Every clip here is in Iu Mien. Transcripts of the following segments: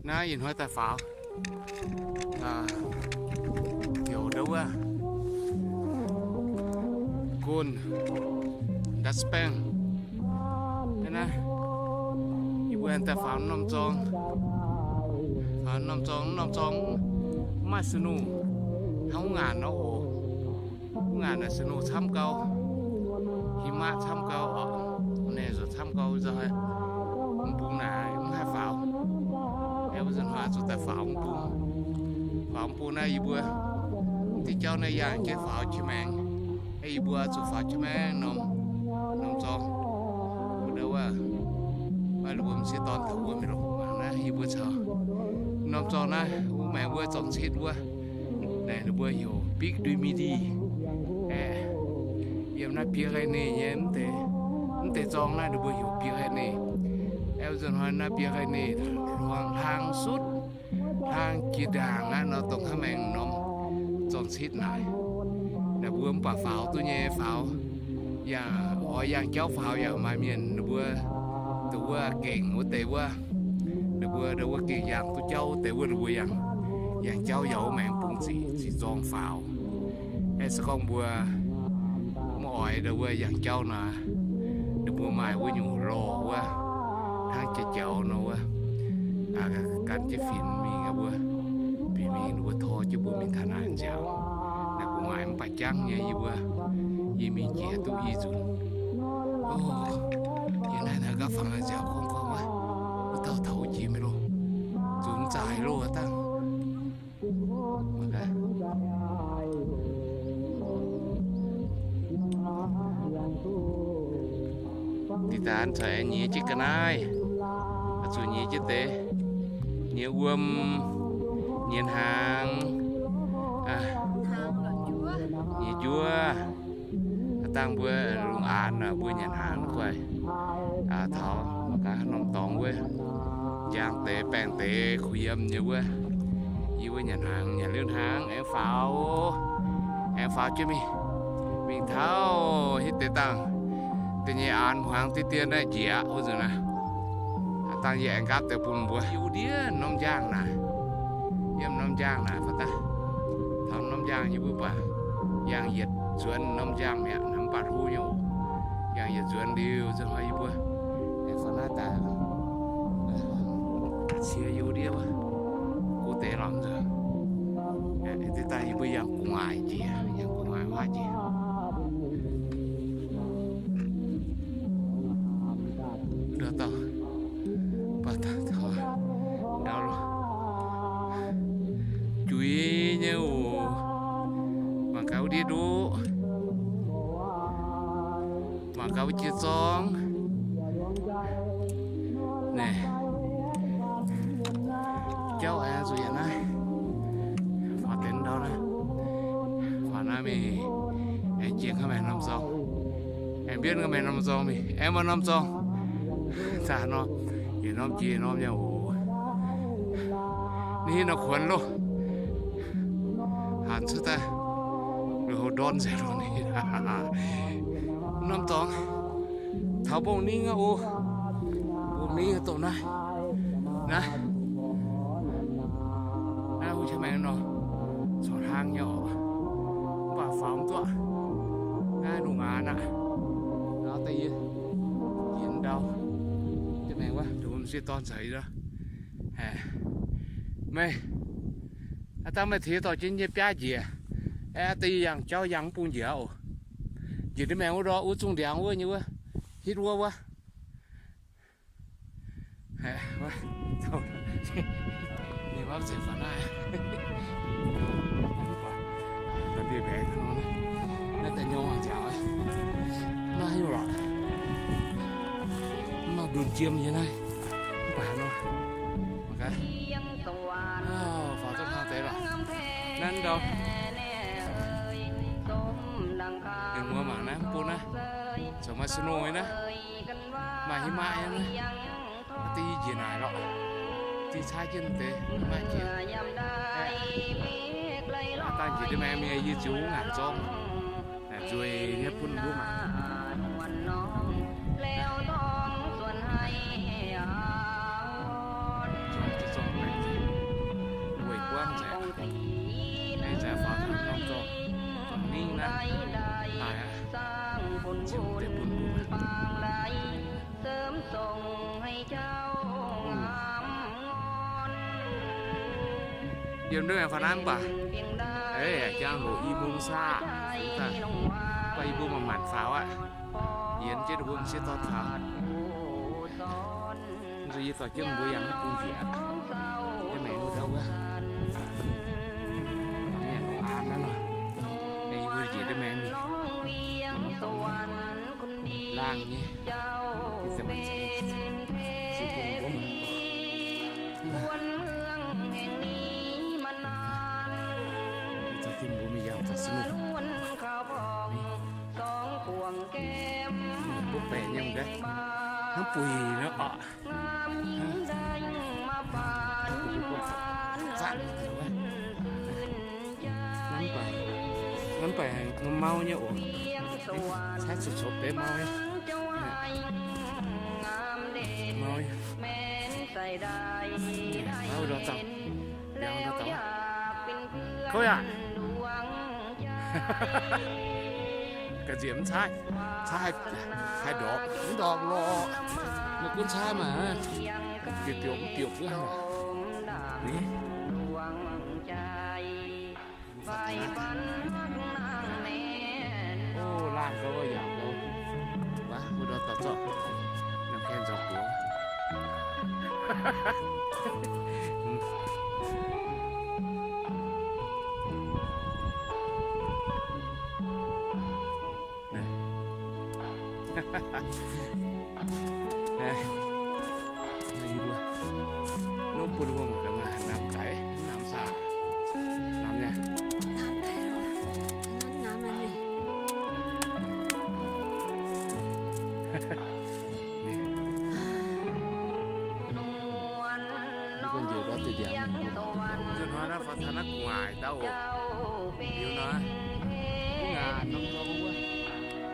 Naaiv ih hnoi daaih faaux, heuc ndau wuov Gun Ndat Baeng. Naaiv yie mbuo daaih faaux norm zorng, faaux norm zorng, norm zorng mv maaih snow, hnangv wuov ngaanc nor oc. Wuov ngaanc naaic snow camv gau, himaqv camv gau oc, naaiv nzunc camv gau nzunc, mv bung naaic mv haih faaux. Aeqv, wuov nzunc hnoi zuqc daaih faaux mv bung. Faaux mv bung naaiv yie mbuo diuh jauv naaiv yangh jienv faaux jienv maengx. Aeqv, yie mbuo zuqc faaux jienv maengx norm, norm zorng. Wuov ndau wuov, maaih ninh mbuo m'sieqv dorn taux wuov mingh longc mangc naaiv yie mbuo caux norm zorng naaiv wuov maengx wuov zorng-citv wuov. Naaic ninh mbuo heuc Pic du Midi. Aeqv, yiem naaiv Pyrénées nyei mv deix, mv deix zorng naaiv ninh mbuo heuc Pyrénées. Aeqv, wuov nzunc hnoi naaiv Pyrénées hluangx hlang sutv, hlang jiex ndaangc aqv nor, dongh hnangv maengx norm zorng-citv naaic. Naaic mbuo mv baac faaux duqv nyei faaux, yangh oix yangh jauv faaux yaac maaih mienh ninh mbuo, dongh wuov gengh wuov deix wuov, ninh mbuo ndau wuov gengh yangh duqv jauv wuov deix wuov, ninh mbuo yangh, yangh jauv yaac wuov maengx bung ziqc, ziqc zorng faaux. Aeqv, se gorngv mbuo mv oix ndau wuov yangh jauv nor, ninh mbuo maaih wuov nyungc lorh wuov, hnangv jauv-jauv nor wuov, gan jienv finx mingh wuov, bieqc mingh ninh mbuo tor jienv mbuo mingh taux naaic nziaauc. Naaiv gu'nguaaic mv baac jangv nyei yie mbuo, yie mingh jiex duqv i nzunc. Yie naaiv naaic gaav fangx nziaauc gorngv gorngv wuov, wuov dauh taux jiex mingh loh, zunc zaaix loh dangh. Dih daan caux aengx nyiex jienv ga'naaiv, oix zuqc nyiex jienv deix, nyiex wuom, nyiex hnaangx, nyiex njuov. Dangh mbuo lungh aanx mbuo nyanc hnaangx guaih, taux mangc gaax norm dorngx wuov, njang deix baengh deix kuh yiem nyei wuov, yie wuov nyanc hnaangx, nyanc liuz hnaangx aengx faaux, aengx faaux jienv mingh, mingh taux hitv deix dangh da'nyeic aanx hmuangx diqv dien naaiv njiec aqv wuov nzunc naaiv. Dangh yie aengx nqaapv deix bun mbuo hiuv ndiev norm njang naaic, yiem norm njang naaic fai daaih, taux norm njang yie mbuo buatc yangh yietc nzuonx norm njang mi'aqv, mv baac hlo nyei oc. Yangh yietc nzuonx liuz nzunc hnoi yie mbuo aengx faaux naaiv daaih, cie hiuv ndiev wuov, go deix lorqc nzunc. Deix daaih yie mbuo yangh gu'nguaaic njiec, yangh gu'nguaaic huaav njiec. Ndau dauh, baac taux ndau lo, juiz nyei oc. Mangc gaax wuov ndiev nduqc, mangc gaax wuov jiex zorng. Naaic, jauv aengx zuqc yaac naaiv, faaux deix ndau naaiv, faaux naaiv mingh, aengx jiex hnangv maengx norm zorng, aengx mbienv hnangv maengx norm zorng mingh, aengx maaih norm zorng. Zaah nor, yietc norm jiex norm nyei oc. Ninh nor kuonx loh, hanc cuotv daaih, lui-houx ndorn nzengc loh ninh. Norm dorngx, taux mbong ningv aqv oc. Mbong ningv dongh naaiv, naaiv, naaiv wuov qaqv maengx nor, corc hlang nyei oc. Mv baac faaux mv duqv, naaiv lungh aanx aqv. Nor da'yie, yie ndau, jienv maengx wuov, ndongc m'sieqv dorn caux yie nor. Meih, aav dangh meih tengx dorh jienv nyei biaav njiec, aav da'yie yangh jauv yangh mv bung njiec oc. Njiec ndiev maengx wuov ndorm uv zungh ndiangx wuov nyei wuov, hitv wuov wuov. Naaiv da'nyungc nziaauc, naaiv haaix nyungc lorqc? Mv maaih ndunh jiem nyei naaiv. Mv baac nor, mangc gaax, faaux duqv hlang deix lorqc. Naaiv ndau, mienh muoz mangc naaiv, mv bung naaiv, zoux maaih snow nyei naaiv, maaih himaqv nyei naaiv. Da'yie njiec naaic lorqc, da'yie caaiv jienv deix maiv njiec. Dangh njiec deix maengx mingh yie ziouc wuov ngaanc zorng, nzueic nyei bun mbuo mangc. Zorng, zorng, Yiem ndov maengx faaux naaiv mv baac, jangx loc i mungz saah, mv baac yie mbuo manc-manc faaux aqv. Yienx jienv mbuo m'sieqv dorn faaux. Nzunc yie dorh jienv mbuo yangh naaiv bung njiec aqv. Ndov maengx wuov dauh wuov. Mienh longc aan naaiv nor. Yie mbuo njiec ndov maengx mingh. Laangh nyei. Yie se mangc se, se bung mbuo mangc. Zoux jienv mbuo mingh yangh zoux snuv. Butv baeqc nyei mv gaax. Hnangv buic nor oc. Hnamv baeqc, hnamv baeqc mauv nyei oc. Caaiv coqv-coqv beiv mauv nyei. Mauv nyei. Mauv ndau dauh. Kouv yaac. Ga'nzieqc mv caaiv, caaiv haih ndorpc, mv ndorpc lorqc. Meih gunv caaiv maah, biopc biopc mv biopc wuov. Ni. O, laangh gauh yaac gauh. Wuov, wuov ndortv dauh zorqv, nangh kaen nzauh buoz. Nor bun mbuo mangc gaax, namx daic, namx saah, namx nyei. Mbuo njiec ndortv deix ndiangx. Nzunc hnoi naaiv faaux taux naaiv gu'nguaaic ndau oc. Liuz nor, mv ngaanc norm norm wuov,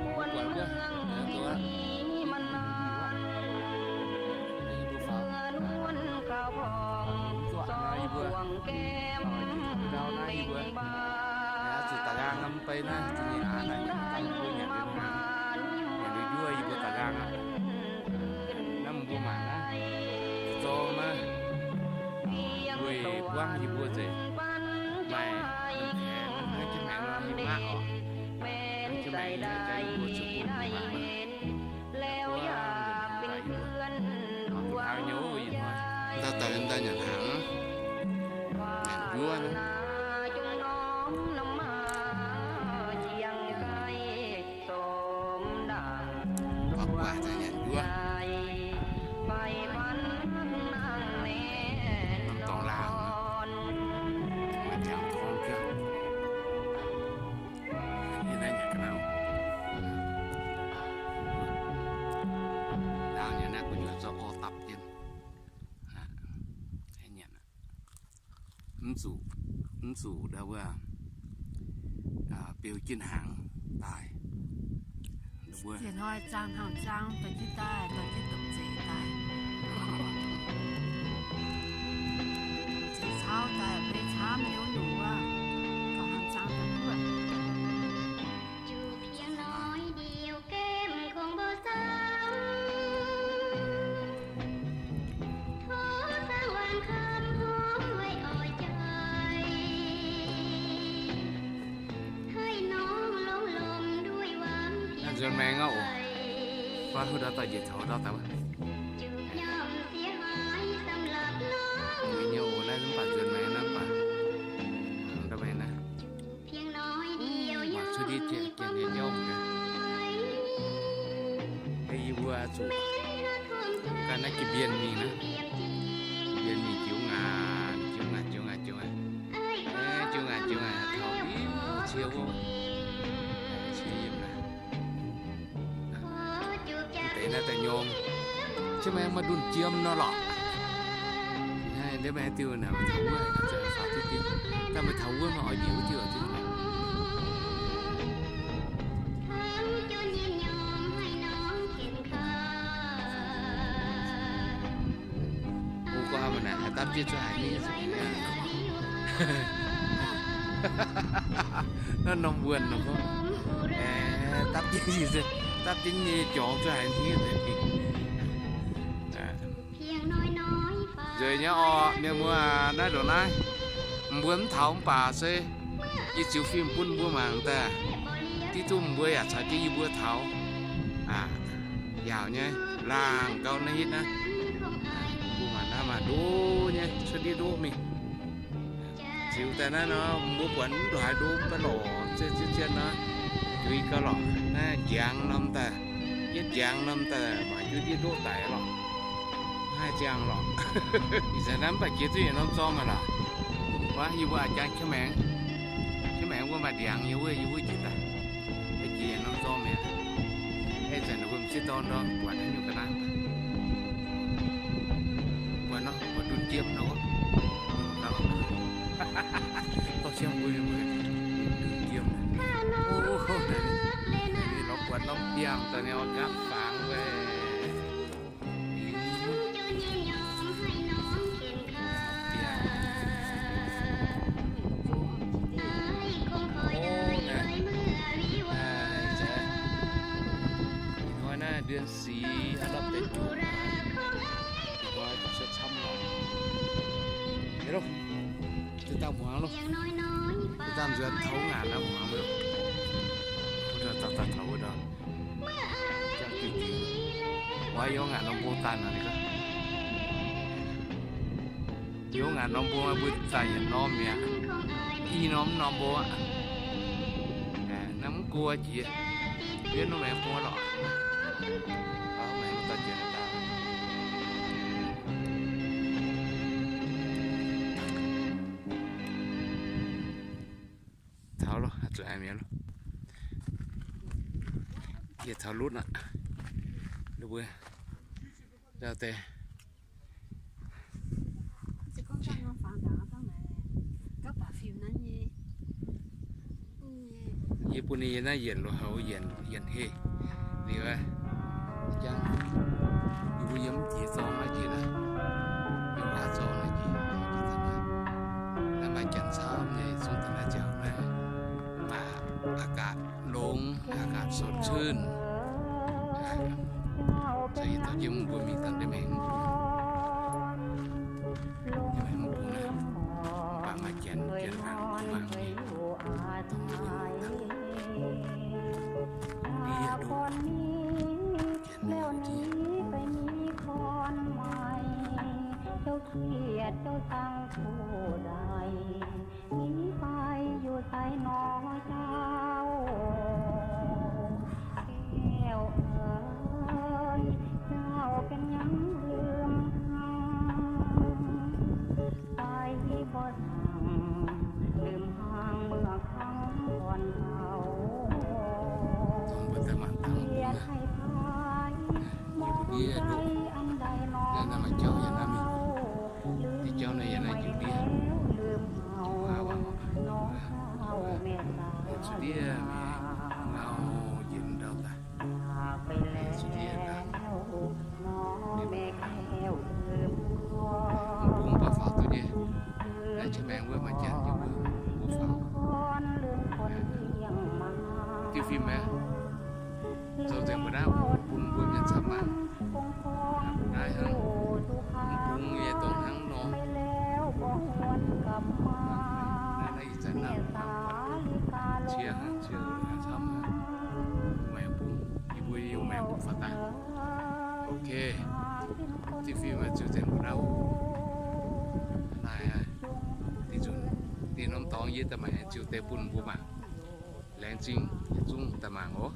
mbuo buatc wuov, yie mbuo faaux, mv zuqc naaiv yie mbuo, ndau naaiv yie mbuo, zuqc da'nqaang mv bei naaiv, zinh nyei aqv, naaiv nyei dangh mbuo nyanc liuz hnaangx, nyanc liuz njuov yie mbuo da'nqaang aqv. Naaiv mbuo mangc naaiv, zorng naaiv, weic buangv yie mbuo nzengc, maaih, maaih jienv maengx nor yie mbuo mangc oc. Maaih jienv maengx nor jaax yie mbuo zuqc bun mbuo mangc. Hnaangx nyei, ndau daaih ndau nyanc hnaangx, nyanc njuov naaiv. Guaax guaax daaih nyanc njuov. Norm dorngx laangh, maaih ndiangx torngv jienv. Yie naaiv nyanc ga'naaiv. Laangh nyei naaiv gu'nyuoz zorqv orv dapv jienv. Nyanc. Mv zuqc, mv zuqc ndau wuov, biou jienv hnaangx daaih. Mbuo ziex hnoi zaang hnaangx zaang, dorh jienv daaih, dorh jienv domh zeix daaih. Zeix cauv daaih, beiv camv nyei wuov nyungc wuov, dorh hnaangx zaang daaih duqv. Naaiv nzuonx maengx aqv oc. Baav huv ndau daaih njiec taux ndau daaih wuov. Nzuonx nyei oc, naaiv mv baac nzuonx maengx naaiv mv baac ndau maengx naaiv. Mangc cuotv ndiev jieqv jieqv nyei jauv. Yie mbuo zuqc ganh naaiv jiex mbienh mingh naaiv. Mbienh mingh jiouv ngaanc, jiouv ngaanc, jiouv ngaanc, jiouv ngaanc. Jiouv ngaanc, jiouv ngaanc, taux diuv cie wuov. Cie yiem naaiv. Deix naaiv daaih nyorng. Jienv maaih, maaih ndunh jiem nor lorqc. Naaiv ndiev maaih diuh naaic, taux wuov, faaux diqv diqv. Daaih maaih taux wuov nor oix njiec wuov diuh diqv. Mbuo gorngv haaix maaih naaic haih dapv jienv cuotv haaix nyungc. Naaiv norm wuonh nor gorngv, aeqv, dapv jienv, dapv jienv nyei jorngx cuotv haaix nyungc. Nzueic nyei orqc, mienh muoz aac, naaiv ndongc naaiv. Mbuo mv taux mv baac se yie ziux fim bun mbuo mangc daaih. Diqv duqv mbuo yaac caux jienv yie mbuo taux. Aa, yaauc nyei, laangh gau naaiv hitv naaiv. Mbuo mangc naaiv maaih ndoqv nyei, cuotv ndiev ndoqv mingh. Ziux daaih naaiv nor, mbuo buatc mv lorz haaix ndoqv mv baac lorz zien zien zien nor, juix gau lorqc. Naaiv njangx norm daaih, yietv njangx norm daaih, maaih juov ndiev ndoqv daic lorqc. Mv haih ziangh lorqc. Ih zanc naaiv mv baac jiex duqv yietc norm zorng aqv lorqc. Wuov yie mbuo a'jang qiex maengx, qiex maengx wuov maaih ndiangx nyei wuov, yie wuov jiex daaih. Jiex yietc norm zorng mi'aqv. Ih zanc ninh mbuo m'sieqv dorn ndorm buatc haaix nyungc ga'naaiv. Buatc nor, buatc ndunh jiem nor. Dorh siang mbuo, mbuo ndunh jiem. Lorz buatc norm biangh daaih nyei orv, gapv fangx wuov. Ih hnoi naaiv เดือนสี่ aqv, lopv deix juqc. Ih hnoi gauh cuotv camv lorqc. Yie loh, duqv dangh muangx loh. Duqv dangh nzuonx taux ngaanc naaiv muangx loh. Wuov dauh daaih taux wuov dauh. Wuov yie ngaanc norm mbuo daaih naaic ninh gorngv, yie ngaanc norm mbuo mbuo daaih yietc norm mi'aqv. I norm mv norm mbuo aqv. Naaiv mv go jiex, yie norm maengx bung lorqc. Maengx daaih jiex daaih. Taux loh, zuqc aengx mi'aqv loh. Yie taux lutv aqv. Ninh mbuo ndau deix. Yie bun ninh yiem naaiv yienc loz-houx, yienc, yienc heh liuz, jangv yie mbuo yiem jiex zorng naaiv jiex naaiv, yiem waac zorng naaiv jiex, naaiv maaih janx camv nyei, zungv daaih naaiv ziangh naaiv, maaih อากาศ longx, อากาศสดชื่น. Zoux yietc dauh jienv mbuo mingh dangh ndeic maengx, ndeic maengx mv bung naaiv, mv baac maaih janx, janx mangc, mangc nyei. Dongh mbuo dangh ndiev ndoqv, janx mangc ndiev. Dongh mbuo daaih mangc dangh mv bung naaiv, ndiev ndoqv. Naaiv maaih jauv yiem naaiv mingh. Diuh jauv naaiv yiem naaiv njiec ndiev. Zuqc ndiev mingh, ngau njiec ndau daaih. Zuqc ndiev daaih. Mv bung baac faaux duqv nyei. Naaiv qiex maengx wuov maaih janx yiem wuov, mv bung faaux. Diuh fim aeqv, zoux nzengc mbuo naaiv bun mbuo mienh camv mangc. Naaiv hnangv, mv bung nyei dongh hnangv nor. Naaiv, naaiv ih zanc naaiv cie hnangv, cie hnangv camv hnangv. Maengx bung, yie mbuo yie maengx bung faaux daaih. Ok, diuh fim ziux nzengc mbuo naaiv. Naaiv, diuh nzunc, diuh norm dorngx yie daaih maaih aengx ziux deix bun mbuo mangc. Laengz zingh yietc zungv daaih mangc oc.